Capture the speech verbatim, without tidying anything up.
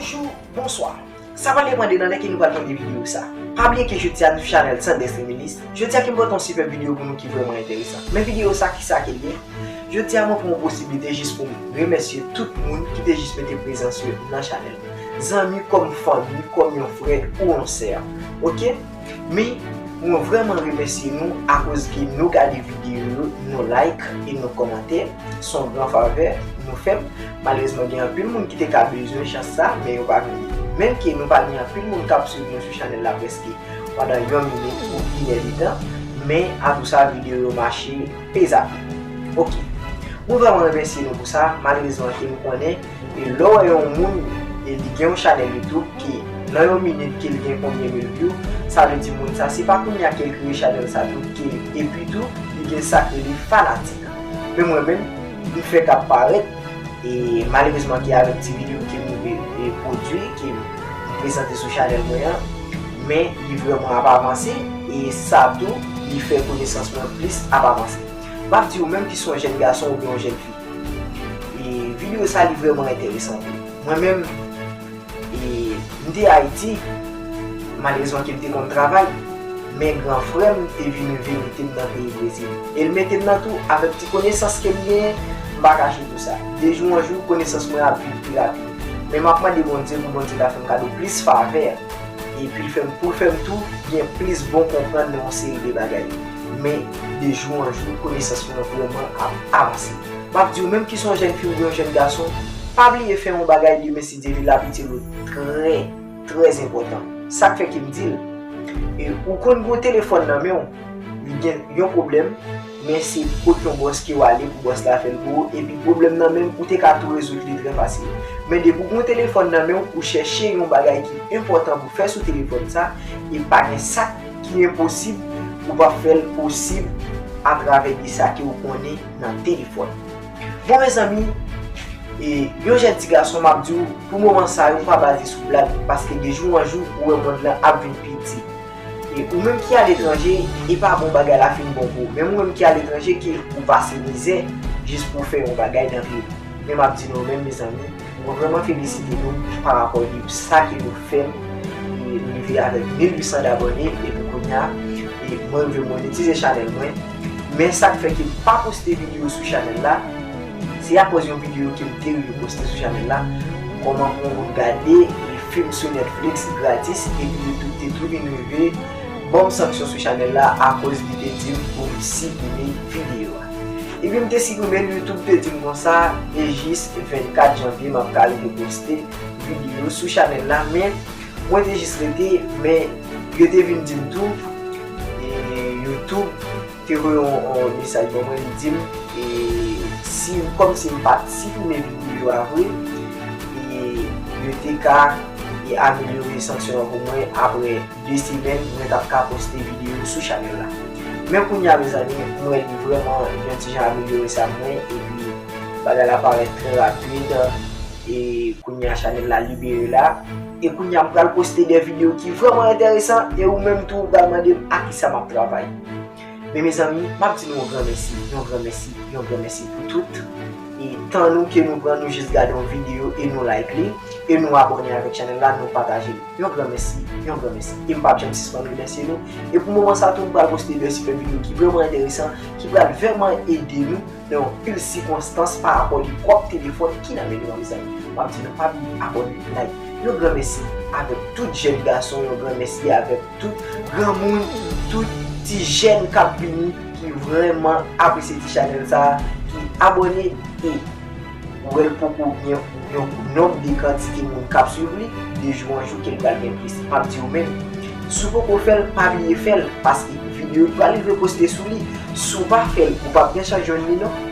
Bonjou, bonswa. Sa pral depann de nan lè ke nou pral monte videyo sa. Pa bliye ke jodi a nou sou chanèl Sanders Emilis. Jodi a ke m pote yon sipè videyo pou nou ki vrèman enteresan. Men videyo sa, kisa ke l ye? Jodi a mwen pran yon posiblite jis pou m remèsye tout moun ki te jis mete prezans yo nan chanèl mwen. Zanmi kòm fanmi, kòm yon frè ou yon sè. Oke? Men, mwen vrèman remèsye nou akoz ke nou gade videyo yo, nou like e nou kòmante. Se yon gran favè nou fè m. Malerezman, gen anpil moun ki te ka bezwen chans sa, men yo pa vini. Menm ke nou pa gen anpil moun k ap swiv nou sou chanèl la prèske pandan yon minit ou inèditan, men atou sa, videyo yo mache pezab. Oke. Mwen vrèman remèsye nou pou sa. Malerezman, ke m konnen, e lè w wè yon moun, e li gen yon chanèl YouTube ki, nan yon minit ke l gen konbyen mil view, sa vle di moun sa, se pa kounye a ke l kreye chanèl sa tou, ke, epi tou, li gen sa k rele fanatik. Men mwen menm, m fèk ap parèt, e malerezman ke avèk ti videyo ke m rive, e pwodui, ke m prezante sou chanèl mwen an, men li vrèman ap avanse, e sa tou, li fè konesans mwen plis ap avanse. M ap di w menm ki se yon jèn gason oubyen yon jèn fi. E videyo sa li vrèman enteresan pou mwen menm. E m te Ayiti, malerezman ke m te konn travay, men gran frè m te vin rive mete m nan peyi Brezil. E l mete m nan tou avèk ti konesans ke m genyen, m pa kache tou sa. De jou an jou, konesans mwen ap vin pi rapid. Men m ap mande Bondye pou Bondye ka fè m kado plis favè. Epi l fè m, pou l fè m tou gen plis bon konprann nan yon seri de bagay. Men, de jou an jou, konesans mwen vrèman ap avanse. M ap di w, menm ki se yon jèn fi oubyen yon jèn gason, pa bliye fè yon bagay demen si Dye vle l ap itil ou trè, trè enpòtan. Sa k fè ke m di l, e, ou konn gen yon telefòn nan men w, li gen yon pwoblèm, men se kot yon bòs ke w ale pou bòs la fè l pou ou, epi pwoblèm nan menm, ou te ka tou rezoud li trè fasil. Men depi w gen yon telefòn nan men w, ou chèche yon bagay ki enpòtan pou fè sou telefòn sa, e pa gen sa ki enposib, ou p ap fè l posib atravè de sa ke w konnen nan telefòn. Bon, mezanmi, e, yon jèn ti gason, m ap di w, pou moman sa yo, pa baze sou blag, paske de jou an jou, ou wè mond lan ap vin pi di. E ou menm ki aletranje, e pa bon bagay la fin bon pou ou. Menm ou menm ki aletranje, ke ou pase mizè jis pou w fè yon bagay nan vi w. Men m ap di nou menm, mezanmi, mwen vrèman felisite nou pa rapò de sa ke nou fè m, e rive avèk mil uit san abòne, epi kounye a, e mwen rive monetize chanèl mwen. Men sa k fè ke m pa poste videyo sou chanèl la, se akoz yon videyo ke m te rive poste sou chanèl la, kòman pou yon moun gade, e, fim sou Netflix gratis, epi YouTube te tou vin rive ban m sanksyon sou chanèl la akoz li te di m pou m siprime videyo a. Epi m te siprime l, YouTube te di m konsa, e jis vennkat janvye m ap ka rive poste videyo sou chanèl la, men mwen te jis rete, men yo te vin di m tou, e YouTube te voye yon, yon mesaj ban mwen, li di m, e si, kòmsi m pa t siprime videyo a vre, e yo te ka, e amelyore sanksyon an pou mwen apre de semèn, mwen t ap ka poste videyo sou chanèl la. Men kounye a, mezanmi, m wè li vrèman yon ti jan amelyore sa pou mwen, epi bagay la parèt trè rapid, e kounye a, chanèl la libere la, e kounye a, m pral poste de videyo ki vrèman enteresan, e ou menm tou, ou pral mande m a kisa m ap travay. Men mezanmi, m ap di nou yon gran mèsi, yon gran mèsi, yon gran mèsi pou tout. E tan nou ke nou pran, nou jis gade yon videyo e nou like li, e nou abòne avèk chanèl la, nou pataje li. Yon gran mèsi, yon gran mèsi. E m p ap janm sispann remèsye nou. E pou moman sa tou, m pral poste de sipè videyo ki vrèman enteresan, ki pral vrèman ede nou nan yon pil sikonstans pa rapò de pwòp telefòn ki nan men nou an, mezanmi. M ap di nou pa bliye abòne, like. Yon gran mèsi avèk tout jèn gason, yon gran mèsi avèk tout granmoun, tout ti jèn k ap vini, ki vrèman apresye ti chanèl sa, ki abòne, e ou wè l poko gen yon nonb de kantite moun k ap swiv li, de jou an jou ke l pral gen plis. M ap di w menm, si w poko fè l, pa bliye fè l, paske videyo yo pral rive poste sou li. Si w pa fè l, ou p ap gen chans jwenn li non.